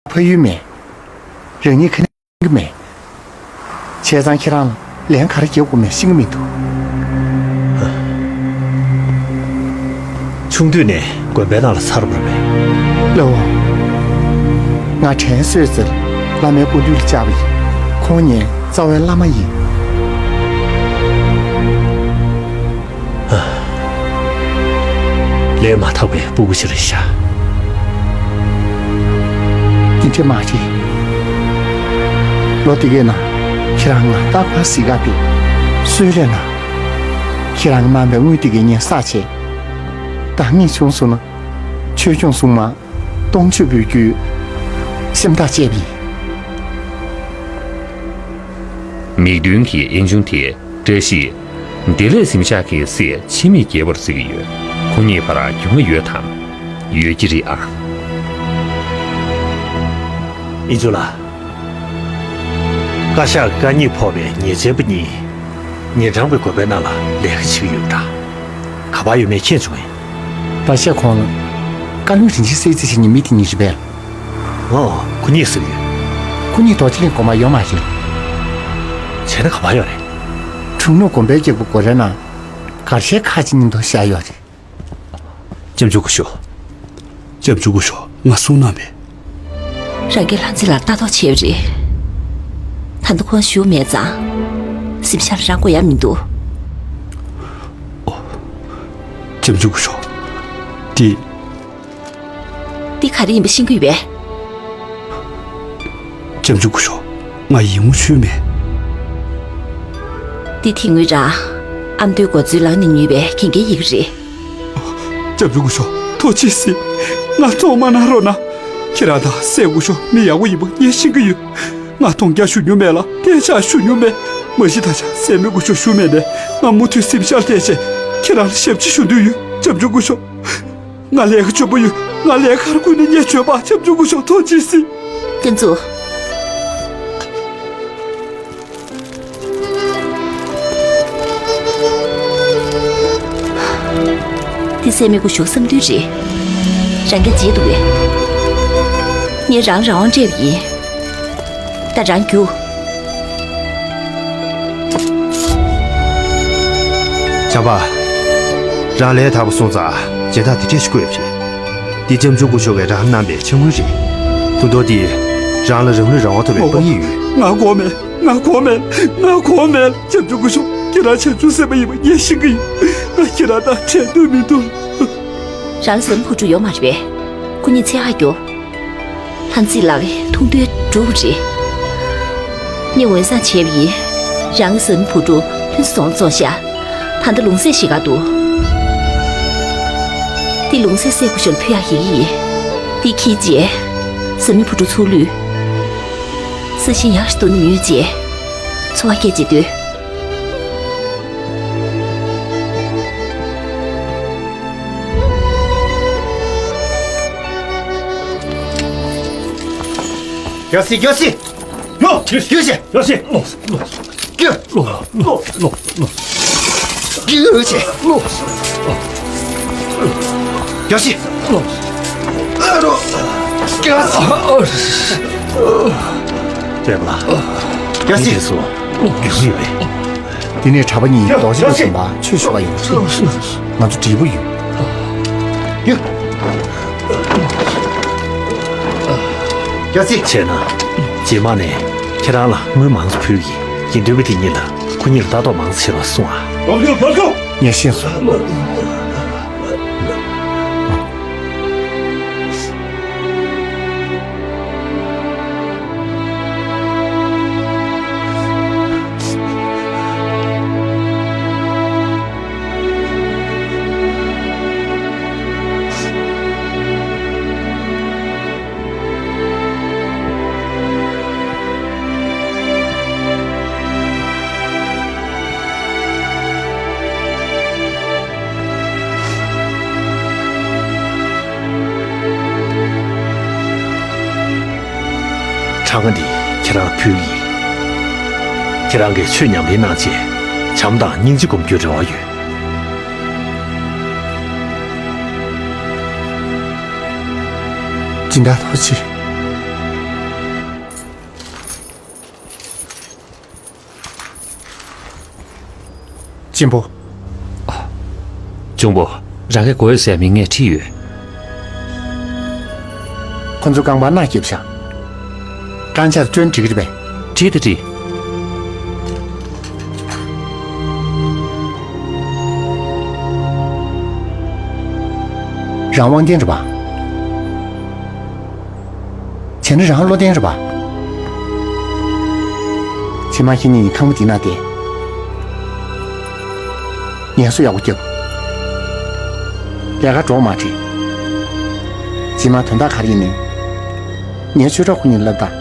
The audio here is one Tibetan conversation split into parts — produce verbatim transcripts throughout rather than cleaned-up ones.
ཕ་ཡུལ་མེད། རང་ཉིད་ཁ་ནས་གི་མེད། བྱས་ཙང་ཁྱེད་རང་ལ་ལན་ག་རེ་རྒྱག་དགོས་མེད་ཤེས་ཀྱི་མི་འདུག་ཆུང་དུས་ནས་དགོན་པའི་ནང་ལ་འཚར་བ་རེད་པས། ལགས་འོང་། ང་དྲན་གསོས་ཚེ་བླ་མའི་སྐུ་མདུན་ལ་བཅར་བ་ཡིན། ཁོང་ངའི་རྩ་བའི་བླ་མ་ཡིན། ལས་མ་དག་པའི་སྤུ་གུ་ཞིག་རེད་ཤག་དེ་འདྲ་མ་རེད། ལོ་དེ་གའི་ནང་ཁྱེད་རང་ང་རྟག་པར་གཟིགས་ག་འདུག་སུས་རེད་ན། ཁྱེད་རང་གིས་གནང་བའི་དངུལ་དེ་གའི་ངས་བསགས་བྱས། ད་ངས་བྱུང་སོང་ན་ཆོས་སྐྱོང་སྲུང་མ་སྟོང་མཆོད་འབུལ་རྒྱུའི་སེམས་ཐག་བཅད་པ་ཡིན། མིག་མདུན་གྱི་གཡས་གཡོན་དེ་བཀྲ་ཤིས་བདེ་ལེགས་གཟིམ་ཤག་གི་སྲས་འཆི་མེད་རྒྱལ་པོར་བརྩི་གི་ཡོད། ཁོ་གཉིས་བར་རྒྱུས་མངའ་ཡོད་དམ། ཡོད་ཀྱི་རེད་ཨ། ཨིན་ཇོ་ལགས། བཀའ་ཤག་གི་བཀའ་རྙིང་ཕོག་པའི་ཉེས་ཅན་པ་གཉིས་ཉེ་འགྲམ་གྱི་དགོན་པའི་ནང་ལ་ལས་ཀ་བྱེད་ཀྱི་ཡོད་པ་འདྲ། ག་པར་ཡོད་མེད་མཁྱེན་བྱུང་ངས། བཀའ་ཤག་ཁོང་ལ་བཀའ་བློན་རིན་ཆེན་སྲས་བརྩི་བྱེད་མཁན་མི་དེ་གཉིས་རེད་པས། ཨོ། ཁོ་གཉིས་གཟིགས་ཡོད། ཁོ་གཉིས་རྡོ་རྗེ་གླིང་དགོན་པར་ཡོད་མ་རེད། བྱས་ན་ག་པར་ཡོད་རེད། དྲུང་ནུབ་དགོན་པའི་སྐྱེ་དགུ་སྒོ་རའི་ནང་གར་ཞའི་ཁ་ཅིག་མཉམ་དུ་བཞག་ཡོད་རེད། ལྕམ་ཆུང་སྐུ་ཞབས། ལྕམ་ཆུང་སྐུ་ཞབས། ང་གསུང་གནང་བས། རང་གིས་ལྷ་མཛེས་ལགས་ལ་ལྟ་རྟོག་བྱས་པ་རེད། ད་ལྟ་ཁོང་བཞུགས་མེད་ཙང་། གཟིམ་ཤག་ལ་རང་དགོས་ཡ་མི་འདུག་ཨོ། ལྕམ་ཆུང་སྐུ་ཞབས། འདི། འདི་ག་རེ་ཡིན་པ་ཤེས་ཀྱི་ཡོད་པས། ལྕམ་ཆུང་སྐུ་ཞབས། ང་ཡིག་ངོ་ཤེས་མེད། འདི་དེ་སྔོན་རང་ཨ་མདོའི་སྒོ་རྩའི་ལག་ནས་ཉོས་པའི་རྒན་གྱའི་ཡི་གེ་རེད། ལྕམ་ཆུང་སྐུ་ཞབས། ཐུགས་རྗེ་གཟིགས། ང་བཙོང་མ་གནང་རོགས་གནང་། ཁྱེད་རང་དང་སྲས་སྐུ་ཞབས་མི་ཡག་པོ་ཡིན་པ་ངས་ཤེས་ཀྱི་ཡོད། ང་མཐོང་རྒྱ་ཞུ་མྱོང་མེད་ལ་སྐད་ཆ་ཞུ་མྱོང་མེད། མ་གཞི་ད་ཆ་སྲས་མོ་སྐུ་ཞབས་བཞུགས་མེད་ནས་ང་མུ་མཐུད་གཟིམ་ཤག་ལ་བསྡད་བྱས་ཁྱེད་རང་ལ་ཞབས་ཕྱི་ཞུ་འདོད་ཡོད། ལྕམ་ཆུང་སྐུ་ཞབས། ང་ལས་ཀ་འཇོན་པོ་ཡོད། ང་ལས་ཀར་བསྐུལ་ནས་ངས་འཇོན་པ། ལྕམ་ཆུང་སྐུ་ཞབས་ཐུགས་རྗེ་གཟིགས། ཀུན་ཙུའུ། འདི་སྲས་མོ་སྐུ་ཞབས་བསམ་འདུན་རེད། རང་གིས་བརྗེད་འདུག་པས། ངས་རང་རང་དབང་སྤྲད་པ་ཡིན། ད་རང་རྒྱུགས། ཇག་པ། རང་ལས་དག་པ་སོང་ཙང་མཇལ་དར་དེ་འདྲས་ཤིག་བཀོད་པ་རེད། འདི་ལྕམ་ཆུང་སྐུ་ཞབས་ཀྱིས་རང་གནང་པའི་ཕྱག་དངུལ་རེད། ཐུགས་དོན་འདི་རང་ལ་རང་ལུས་རང་དབང་ཐོབ་པའི་དཔང་ཡིག་ཡོད། ང་དགོས་མེད། ང་དགོས་མེད། ང་དགོས་མེད། ལྕམ་ཆུང་སྐུ་ཞབས་ཁྱེད་རང་བྱང་ཆུབ་སེམས་དཔའ་ཡིན་པ་ངས་ཤེས་ཀྱི་ཡོད། ང་ཁྱེད་རང་དང་བྲལ་འདོད་མི་འདུག་རང་ལ་བཟའ་མི་བུ་ཕྲུག་ཡོད་མ་རེད་པས། ཁོ་གཉིས་ཚེ་ཧ་གྱོ། ལྷ་མཛེས་ལགས་ཀྱི་ཐུགས་འདུན་འགྲུབ་པ་རེད། ངས་འོས་བཟང་བྱས་པ་ཡིན། རང་གི་བཟའ་མི་བུ་ཕྲུག་ཕུན་སུམ་ཚོགས་བྱ། ད་ལྟ་ལུང་བསྲེགས་ཞིག་ག་འདུག་འདི་ལུང་བསྲེགས་སྲས་སྐུ་ཞབས་ལ་ཕུལ་ཡག་ཡི་གེ་ཡིན། འདི་འཁྱེར་རྗེས། བཟའ་མི་བུ་ཕྲུག་ཚུར་ལུས། ས་ཞིང་ཡག་ཞིག་ཏུ་ནི་ཉོས་རྗེས། འཚོ་བ་སྐྱེལ་རྗེས་སྡོད། རྒྱལ་སྲས། རྒྱལ་སྲས། ལོ། རྒྱལ་སྲས། རྒྱལ་སྲས། ལོ། ལོ། རྒྱལ། ལོ། ལོ། ལོ། ལོ། རྒྱལ་སྲས། ལོ། རྒྱལ་སྲས། ལོ། ཨ་རོ། རྒྱལ་སྲས། པད་མ། རྒྱལ་སྲས། ངས་དེ་ཚོ་ཡོང་ཡོད་པས། དེ་ནས་གྲྭ་པ་གཉིས་རྡོ་རྗེ་གླིང་དགོན་པར་ཆོས་ཞུ་བར་ཡོང་ཆེད་ང་ཚོ་བགྲེས་པོ་ཡོད། ཡོད། རྒྱལ་སྲས། བྱས་ན། རྗེས་མ་ནས་ཁྱེད་རང་ལ་དངུལ་མང་ཙམ་ཕུལ་གྱི་ཡིན། དགེ་འདུན་པ་དེ་གཉིས་ལ་ཁོ་གཉིས་ལ་ལྟ་རྟོག་མང་ཙམ་བྱེད་རོགས་གསུངས་ཨ། ངས་ཤེས་སོང་། གྲངས་ཀ་འདི་ཁྱེད་རང་ལ་ཕུལ་གྱི་ཡིན། ཁྱེད་རང་གིས་ཆོས་ཉམས་ལེན་གནང་རྗེས་བྱམས་དང་སྙིང་རྗེ་སྒོམ་རྒྱུའི་རེ་བ་ཡོད། སྦྱིན་བདག་ཐུགས་རྗེ་ཆེ། གཅེན་པོ། གཅུང་པོ། རང་གི་གོ་ཡོད་ཟེར་མི་ངས་ཁྲིད་ཡོད། ཁོ་ཚོའི་རྐང་པར་མནའ་སྐྱེལ་བཞག་རྐང་ཆ་སྤྲོད་ན་འགྲིག་གི་རེད་པས། ཁྲིད་དང་ཁྲིད། རང་དབང་ལྡན་རེད་པ། བྱས་ན་རང་བློ་ལྡན་རེད་པ། ཕྱི་མ་ཁྱེད་གཉིས་ཁང་པ་འདི་ན་བསྡད། ངལ་གསོ་ཡག་པོ་རྒྱབ། ལས་ཀ་འགྲོ་མ་བྲེལ། རྗེས་མ་དོན་དག་ག་རེ་ཡིན་ནའི། ངའི་ཆོས་གྲོགས་ཁོ་གཉིས་ལ་ལབ་དང་།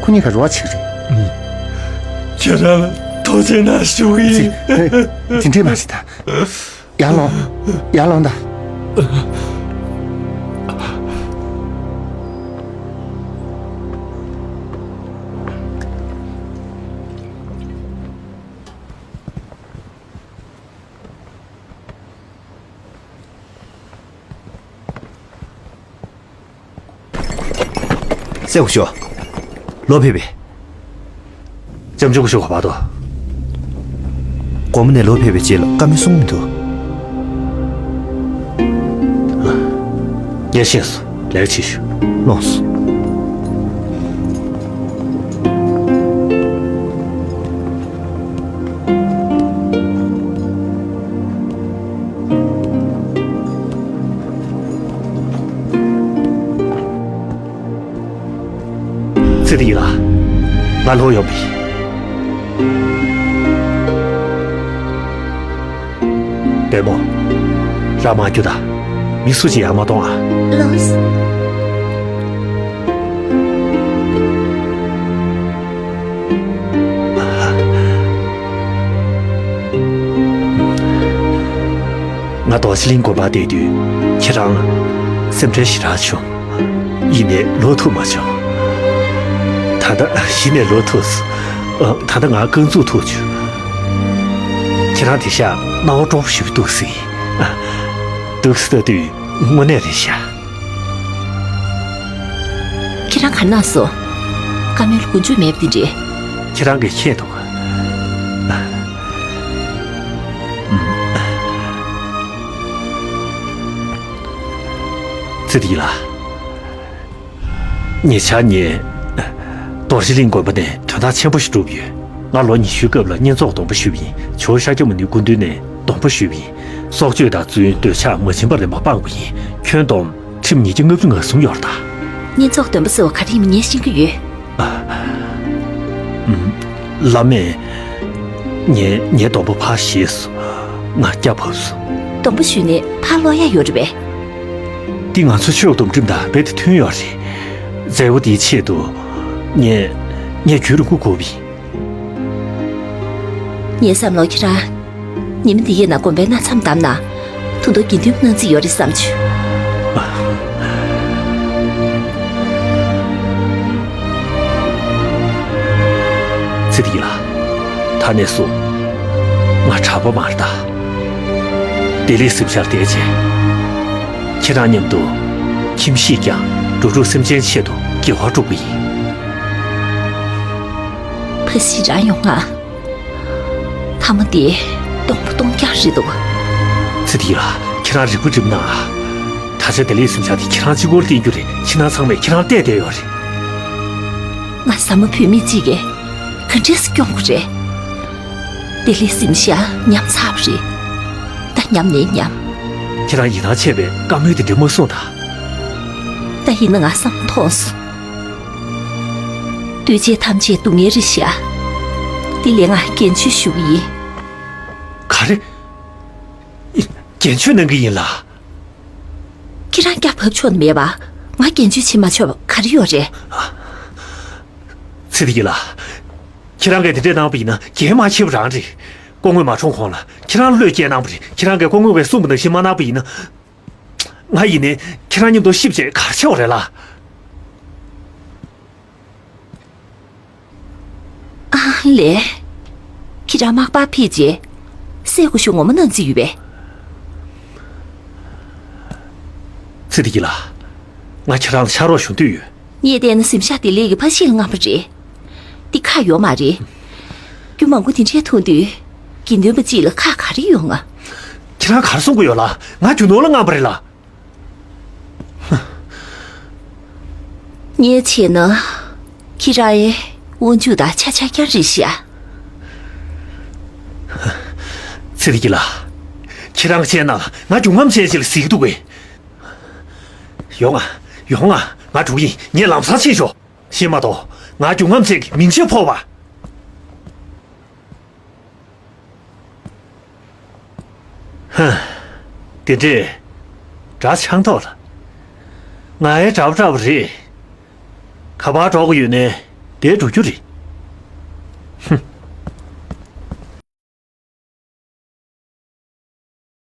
ཁོ་གཉིས་ཀ་རོགས་བྱེད་ཀྱི་རེད། ཁྱེད་རང་ལ་ཐུགས་རྗེ་གནང་ཞུ་གི་ཡིན། ཅི། དེ་འདྲས་མ་བྱེད་ད། ཡར་ལོངས། ཡར་ལོངས་ད། སེ་གོ་ཤོ། ལོ་ཕེབས་པས། ལྕམ་ཆུང་སྐུ་ཞབས་ག་པར་འདུག་དགོང་མོ་ནས་ལོ་ཕེབས་པའི་རྗེས་ལ་བཀའ་མོལ་གསུང་མི་འདུག་ངས་ཤེས་སོང་། ལས་ཀ་བྱེད་ཤོག་ལོངས་སོ། ཚེ་བདེ་ཡིན་ལགས། ང་ལོག་ཡོང་པ་ཡིན། བདེ་མོ། རང་མ་རྒྱུག་དང་། མི་སུ་གཅིག་ཡར་མ་གཏོང་ཨ། ལགས་སོ། ང་རྡོ་རྗེ་གླིང་དགོན་པར་བསྡད་དུས་ཁྱེད་རང་སེམས་ཁྲལ་ཞེ་དྲག་བྱུང་། ཡིན་ནའི་ལོག་ཐུབ་མ་བྱུང་། ད་ལྟ་གཞི་ནས་ལོག་ཐུབ་སོང་། ཨ། ད་ལྟ་ང་རྐང་བཙུགས་ཐུབ་བྱུང་། ཁྱེད་རང་དེང་སང་སྣང་བ་སྤྲོ་པོ་ཞེ་པོ་འདུག་ཟེར། ཨ། འདུག་སེ་ལྟ་དུས་དངོས་གནས་རེད་ཤག་ཁྱེད་རང་ག་རེ་གནང་སོང་། བཀའ་མོལ་མགོ་མཇུག་མེད་པ་དེ་འདྲས། ཁྱེད་རང་གིས་མཁྱེན་འདུག་ཚེ་བདེ་ལགས། ཉེ་ཆར་ངས་རྡོ་རྗེ་གླིང་དགོན་པ་ནས་དོན་དག་ཆེན་པོ་ཞིག་བསྒྲུབས་ཡོད། ང་ལོ་ཉི་ཤུའི་སྐབས་ལ་བསྙེན་རྫོགས་སྡོམ་པ་ཞུས་པ་ཡིན། ཇོ་བོ་ཤཱཀྱ་མུ་ནེའི་སྐུ་མདུན་ནས་སྡོམ་པ་ཞུས་པ་ཡིན། སྲོག་གཅོད་དང་རྫུན། འདོད་ཆགས། མ་བྱིན་པ་ལེན་པ་སྤངས་པ་ཡིན། ཁྱོན་བསྡོམས་ཁྲིམས་ཉིས་བརྒྱ་ལྔ་བཅུ་ང་གསུམ་ཡོད་རེད་ད། བསྙེན་རྫོགས་སྡོམ་པ་ཟེར་བ་ག་རེ་ཡིན་མིན་ངས་ཤེས་ཀྱི་ཡོད། ཨ། ཨུམ། བླ་མས་ངས་ངའི་སྡོམ་པ་ཕར་བཞེས་སོང་། ང་སྐྱབས་བབས་སོང་། སྡོམ་པ་ཞུས་ནས་ཕར་ལོག་ཡ་ཡོད་རེད་པས། འདི་ང་ཚོའི་ཆོས་སྡོམ་ཁྲིམས་དང་རྦད་དེ་མཐུན་ཡོད་རེད། མཛད་སྒོ་འདིའི་ཆེད་དུ་ངས་ངས་རྒྱུན་རིང་པོ་སྒུག་པ་ཡིན། ངའི་བསམ་བློར་ཁྱེད་རང་ཉི་མ་འདི་ཡས་ན་དགོན་པའི་མནའ་མཚམས་བསྡམས་ན་ད་དུང་དགེ་འདུན་གནང་རྩིས་ཡོད་རེད་བསམ་བྱུང་། ཚེ་བདེ་ལགས། ད་ནས་བཟུང་ང་གྲྭ་པ་མ་རེད་ད། བདེ་ལེགས་གཟིམ་ཤག་བསྡད་རྗེས། ཁྱེད་རང་མཉམ་དུ་ཁྱིམ་གཞིས་ཀྱང་འགྲོ་དྲུག་སེམས་ཅན་ཆེད་དུ་དགེ་བ་སྒྲུབ་ཀྱི་ཡིན། ཕ་གཞིས་རང་ཡོང་ང་། ཐ་མ་དེ་སྟོང་པ་སྟོང་རྐྱང་རེད་འདུག་ཚེ་བདེ་ལགས། ཁྱེད་རང་རིག་པ་སྒྲིམ་ན། ད་ཆ་བདེ་ལེགས་གཟིམ་ཤག་དེ་ཁྱེད་རང་གཅིག་པོར་བརྟེན་རྒྱུ་རེད། ཕྱི་ནང་ཚང་མས་ཁྱེད་རང་བལྟས་བསྡད་ཡོད་རེད། ང་ཟ་མ་བུད་མེད་ཅིག་གིས་ག་འདྲས་སེ་སྐྱོང་དགོས་རེད། བདེ་ལེགས་གཟིམ་ཤག་ཉམས་ཚར་བ་རེད། ད་ཉམས་ནས་ཉམས། ཁྱེད་རང་ཡིད་ཐང་ཆད་པའི་བཀའ་མོལ་དེ་འདྲ་མ་གསུང་ད། ད་ཡིན་ན་ང་བསམ་མཐོང་སོང་། འདུས་བྱས་ཐམས་ཅད་སྡུག་བསྔལ་རེད་ཤག་དེ་ལས་ང་རྒན་གཅེས་ཞུ་གི་ཡིན། ག་རེ། རྒན་གཅེས་གནང་གི་ཡིན་ལགས། ཁྱེད་རང་སྐྱབས་བབས་ཆོག་ནི་མེད་པ། ང་རྒན་གཅེས་བྱེད་མ་ཆོག་པ་ག་རེ་ཡོད་རེད། ཚེ་བདེ་ལགས། ཁྱེད་རང་གིས་དེ་འདྲས་གནང་བ་ཡིན་ན་འགན་མ་འཁྱེར་བ་རང་རེད། སྐུ་ངོ་མ་གྲོངས་གོང་ལ་ཁྱེད་རང་བློས་བསྐྱེད་གནང་བ་རེད། ཁྱེད་རང་གིས་སྐུ་ངོ་བས་གསུངས་པ་ནང་བཞིན་མ་གནང་བ་ཡིན་ན། ང་ཡིན་ནའི་ཁྱེད་རང་མཉམ་དུ་གཤིབ་བྱས་ག་རེ་བྱེད་པ་རེད་ལགས། ཨ་ལས། ཁྱེད་རང་མག་པར་ཕེབས་རྗེས། སྲས་སྐུ་ཞབས་ངོ་མ་གནང་རྩིས་ཡོད་པས། ཚེ་བདེ་སྐྱིད་ལགས། ང་ཁྱེད་རང་ལ་ཕྱག་རོགས་ཞུ་འདོད་ཡོད། ངས་བལྟས་ན་གཟིམ་ཤག་བདེ་ལེགས་ཀྱི་ཕ་གཞིས་ལ་མངགས་པ་རེད། འདི་ཁག་ཡོད་མ་རེད། རྒྱུ་མང་པོ་དེ་འདྲས་མཐོང་དུས། དགེ་འདུན་པ་གཅིག་ལ་ཁག་ག་རེ་ཡོང་ང་། ཁྱེད་རང་ག་རེ་གསུང་གི་ཡོད་ལགས། ང་རྒྱུ་ནོར་ལ་མངགས་པ་རེད་ལགས། ངས་བྱས་ན། ཁྱེད་རང་ཡི་དབང་ཕྱུག་དང་ཆ་ཆ་རྐྱང་རེད་ཤག། ཚེ་རིང་སྐྱིད་ལགས། ཁྱེད་རང་བཤད་ན་ང་རྒྱུ་ངམ་བཤད་ཅིག་ལ་གཟིགས་འདུག་གས། ཡོང་ང་། ཡོང་ང་། ང་འགྲོ་གི་ཡིན། ངས་ལམ་སང་ཕྱིན་ཤོག། ཤེས་མ་གཏོགས་ང་རྒྱུ་ངམ་བཤད་ཀྱི་མིང་ཆད་ཕོག་པ། ཧ། དེ་འདྲས། དགྲ་ཆང་ཐོག་ལ། ང་ཡི་དགྲ་པོ་འདྲ་པོ་རེད། ག་པར་འགྲོ་གི་ཡོད་ནའི་དེར་འགྲོ་རྒྱུ་རེད། ཧུམ།